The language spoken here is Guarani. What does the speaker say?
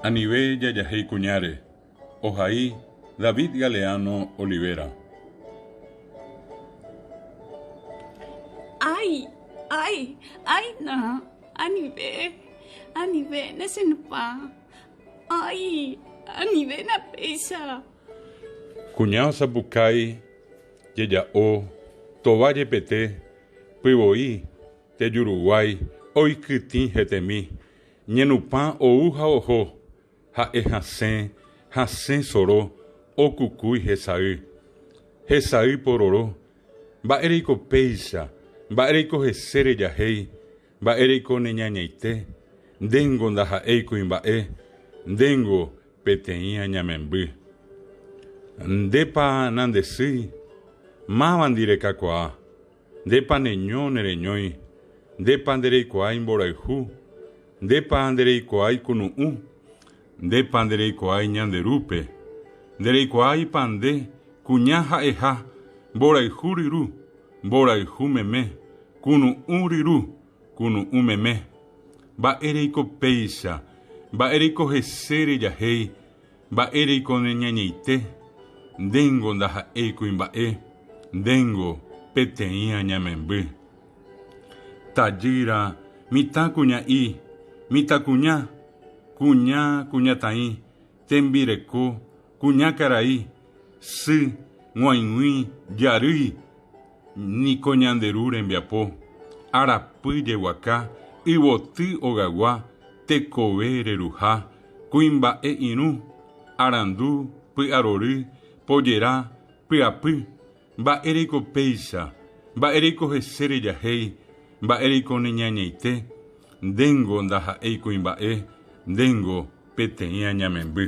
Anive jajahéi kuñáre, ohai David Galeano Olivera. Ái, ái, áina, anive, anivéna che nupã, ái, anivéna péicha. Kuña osapukái, jeja'o, tova jepete, pyvoi, tejuruguái, oikytĩ hetemi, ñenupã ou ha oho, ha'e hasẽ, hasẽ soro, okukúi hesay. Hesay pororo, mba'éreiko péicha, mba'éreiko hese rejahéi, mba'éreiko neñañaite, ndéngo ndaha'éi kuimba'e, ndéngo peteĩ añamemby. Ndépa nandesýi, mávandi rekakuaa. Ndépa neño nereñói, ndépa ndereikuaái mborayhu, ndépa ndereikuaái kunu'ũ, ndépa ndereikuaái ñande rúpe, ndereikuaáipa nde kuña ha'eha mborayhu ryru, mborayhu meme, kunu'ũ ryru, kunu'ũ meme. Mba'éreiko péicha, mba'éreiko hese rejahéi, Mba'éreiko neñañaite, ndéngo ndaha'éi kuimba'e, ndéngo peteĩ añamemby. Tajýra, mitã kuña'i, mitãkuña, kuña kuñataĩ, tembireko, kuña karai, sy, g̃uaig̃ui, jarýi, niko ñande ru rembiapo, arapy jeguaka, yvoty ogagua, tekove reruha, kuimba'e irũ, arandu, py'arory, pojera, pyapy, mba'éreiko péicha, mba'éreiko hese rejahéi, mba'éreiko neñañaite, ndéngo ndaha'éi kuimba'e, ndéngo peteĩ añamemby.